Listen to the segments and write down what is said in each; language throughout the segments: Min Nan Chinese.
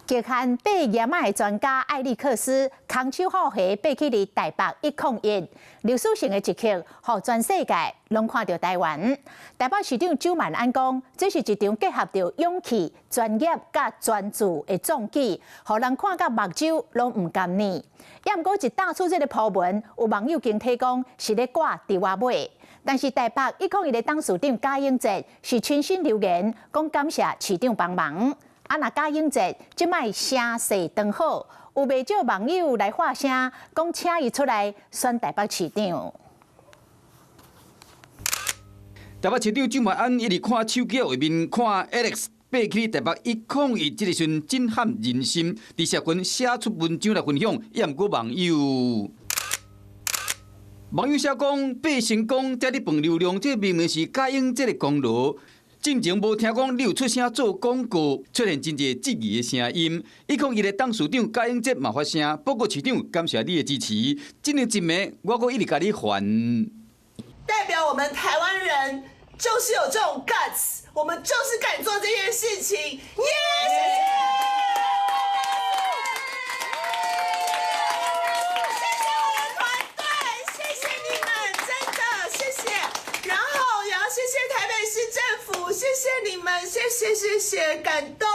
極限爬岩仔的專家艾利克斯，空手好下爬去佇台北101，歷史性的一刻，予全世界攏看著台灣。台北市長周萬安講，這是一場結合著勇氣、專業佮專注的壯舉，予人看甲目睭攏毋甘願。也毋過一打出這个鋪文，有網友驚提講是咧掛豬仔尾。但是台北101的董事長賈永哲是親身留言，講感謝市長幫忙。啊，若賈永哲這擺聲勢當好，有袂少網友來發聲，講請伊出來選台北市長。台北市長周萬安一直看手機畫面，看 Alex 爬去台北一空一，這个時陣震撼人心，佇社群寫出文章來分享，也毋過網友寫講爬成功，才咧飯流量，這明明是賈永哲的功勞。進前無聽講你有出聲做廣告，出現真濟質疑的聲音。101的董事長賈永哲嘛發聲，報告市長感謝你的支持。這年一暝，我閣一直共你還。代表我們台灣人就是有這種 guts，我們就是敢做這件事情。耶！謝謝，謝謝我的團隊，謝謝你們，真的謝謝。然後也要謝謝台北市政府，謝謝你們，謝謝謝謝，感動。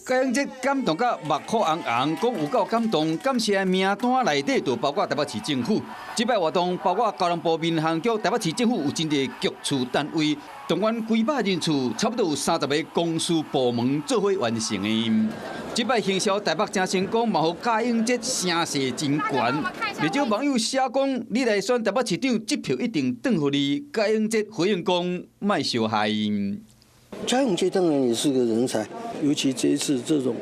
賈永哲感動甲目眶紅紅，講有夠感動，感謝名單內底就包括台北市政府。這擺活動包括交通部民航局、台北市政府有真濟局處單位，動員幾百人次，差不多有30個公司部門做伙完成的。這擺行銷台北真成功，嘛予賈永哲聲勢真懸。袂少網友寫講，你來選台北市長，這票一定轉予你。賈永哲回應講，莫相害。賈永哲當然也是個人才，尤其這一次這種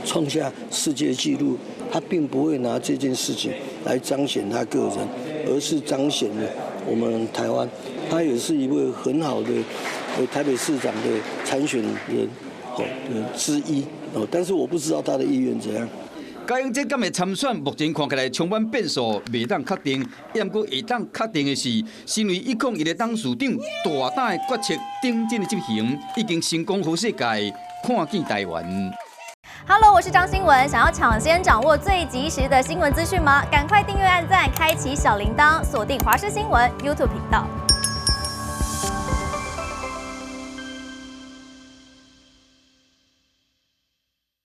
創下世界紀錄，他並不會拿這件事情來彰顯他個人，而是彰顯了我們台灣。他也是一位很好的台北市長的參選人哦之一哦，但是我不知道他的意願怎樣。賈永哲敢會參選，目前看起來充滿變數，袂當確定。毋過會當確定的是，身為101的董事長，大膽的決策，認真的執行，已經成功予世界看見台灣。 Hello，我是張新聞，想要搶先掌握最及時的新聞資訊嗎？趕快訂閱、按讚、開啟小鈴鐺，鎖定華視新聞 YouTube 頻道。